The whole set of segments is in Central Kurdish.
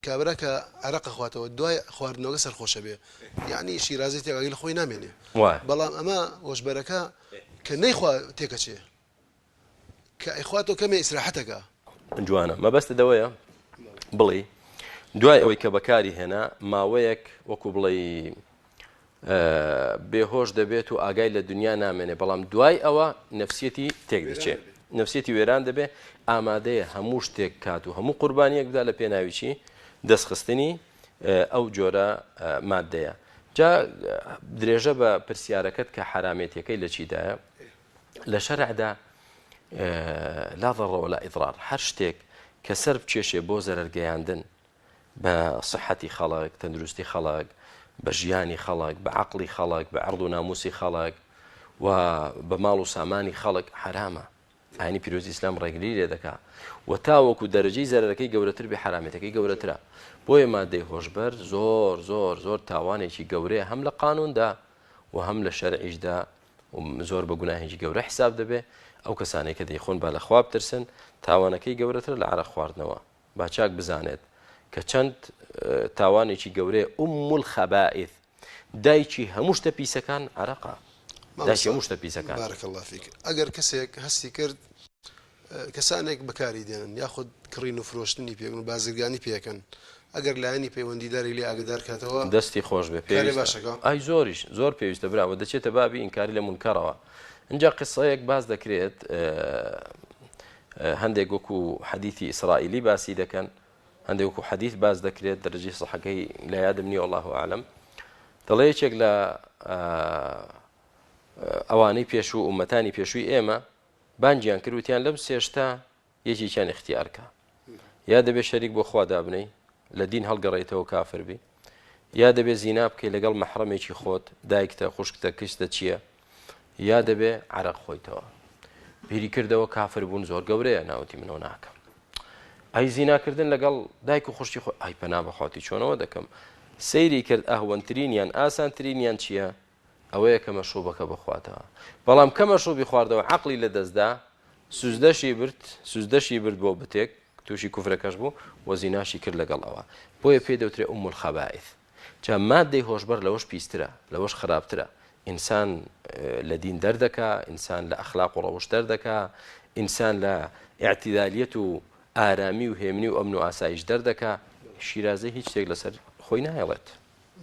کابرا کە عەرەق ئەخواتەوە دوای خواردنەوەکە سەرخۆش ئەبێ یەعنی شیرازەی تێک لە خۆی نامێنێ وایە. بەڵام ئەمە هۆشبەرەکە کە نەیخوا تێکەچێ کە ئەیخواتەوە کەمێ ئیسراحەت ئەکا. جوانە مەبەستت ئەوەیە بڵێی دوای ئەوەی کە بەکاری هێنا ماوەیەک وەکو بڵێی بێهۆش دەبێت و ئاگای لە دنیا نامێنێ بەڵام دوای ئەوە نەفسیەتی تێک دەچێ نەفسیەتی وێران دەبێ ئامادەیە هەموو شتێک کات و هەموو قوربانیەک بدا لە پێناوی چی دەستخستنی ئەو جۆرە مادەیە جا درێژە بە پرسیارەکەت کە حرامێتیەکەی لە چیدایە لە شەرعدا لا ضرر ولا اضرار هەر شتێک کە سەر بکێشێ بۆ زەرەرگەیاندن بە سحەتی خەڵک، تەندروستی خەڵک، بە ژیانی خەڵک، بە عەقڵی خەڵک، بە عەرض و ناموسی خەڵک و بە ماڵ و سامانی خەڵک حەرامە. ئاینی پیرۆزی ئیسلام ڕێگری لێ دەکا و تاوەکو دەرەجەی زەرەرەکەی گەورەتر بێ حەرامێتەکەی گەورەترە. بۆیە مادەی هۆشبەر زۆر زۆر زۆر تاوانێکی گەورەیە هەم لە قانوندا و هەم لە شەرعیشدا زۆر بە گوناهێکی گەورە حساب دەبێ. ئەو کەسانەی کە دەیخۆن با لە خوا بترسن، تاوانەکەی گەورەترە لە عەرەق خواردنەوە. با چاک بزانێت کە چەند تاوانێکی گەورەیە ام الخبائث دایکی هەموو شتە پیسەکان عەرەقە دایکی هەموو شتە پیسەکان. بارک اللە فیک ئەگەر کەسێک هەستی کرد کەسانێک بەکاری دێنن یاخود کڕین و فرۆشتنی پێ و بازرگانی پێکەن ئەگەر لایەنی پەیوەندیداری لێ ئاگدار کاتەوە دەستی خۆش بێ کارێ پێویستە باشەکە ئای زۆریش زۆر پێویستە براوە دەچێتە بابی ئینکاری لە مونکەرەوە ئینجا قسەیەک باس دەکرێت هەندێک وەکو حەدیثی ئیسرائیلی باسی دەکەن هەندێک وەکو حەدیث باس دەکرێت دەرەجەی سەحەکەی لە یادم نییە والله اعلم دەڵێ یەکێک لە ئەوانەی پێشوو ئومەتانی پێشووی ئێمە بانگیان کرد وتیان لەم سێشتا یەکێکیان اختیارکە یا دەبێت شەریک بۆ خوا دابنەی لە دین هەڵگەڕێیتەوە کافر بی یا دەبێ زینا بکەی لەگەڵ مەحرەمێکی خۆت دایکتە خوشکتە کچتە چییە یا دەبێ عەرەق خۆیتەوە بیری کردەوە کافر بوون زۆر گەورەیە ناوتی منەوە ناکەم ئەی زیناکردن لەگەڵ دایک و خوشکی خۆ ئای پەنا بەخواتی چۆنەوە دەکەم سەیری کرد ئەهوەنترینیان ئاسانترینیان چییە ئەوەیە کە مەشروبەکە بخواتەوە بەڵام کە مەشروبی خواردەوە عەقڵی لەدەستدا سوزدەشی برد سوزدەشی برد بۆ بتێک تووشی کوفرەکەش بوو و زیناشی کرد لەگەڵ ئەوە بۆیە پێی دەوترێ ئوم الخبائث جا مادەی هۆشبەر لەوەش پیسترە لەوەش خراپترە ئینسان لە دین دەردەکا ئینسان لە ئەخلاق و ڕەوشت دەردەکا ئینسان لە ئیعتیدالیەت و ئارامی و هێمنی و ئەمن و ئاسایش دەردەکا شیرازەی هیچ شتێک لەسەر خۆی نایەڵێت.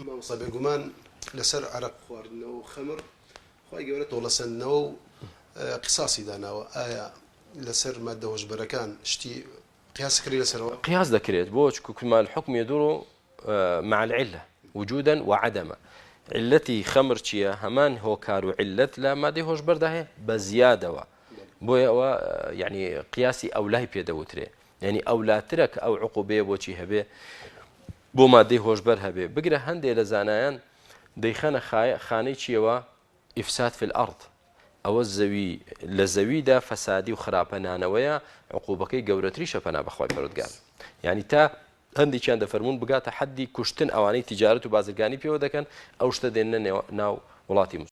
مامۆستا بێگومان لەسەر عەرەق خواردنەوە و خەمر خوای گەورە تۆڵەسەندنەوە و قیساسی داناوە ئایا لەسەر ماددە هۆشبەرەکان شتی قیاس کرێ لەسەرەوە؟ قیاس دەکرێت بۆ چونکە الحکم يدور مع العلە وجودا وعدما علەتی خەمر چییە هەمان هۆکار و علەت لە مادەی هۆشبەردا هەیە بە زیادەوە بۆیە ئەوە یعنی قیاسی ئەولای پێ دەوترێ یعنی ئەولاترە کە ئەو عقوبەیە بۆچی هەبێ بۆ مادەی هۆشبەر هەبێ بگرە هەندێ لە زانایان دەیخەنە خانەی چیەوە ئیفساد فی الارض ئەوە زەوی لە زەویدا فەسادی و خراپە نانەوەیە عقوبەکەی گەورەتریشە پەنا بەخوای پەروەردگار یعنی تا هەندێکیان دەفەرموون بگاتە حەدی کوشتن ئەوانەی تیجارەت و بازرگانی پێوە دەکەن ئەو شتە دێننە ناو وڵاتی.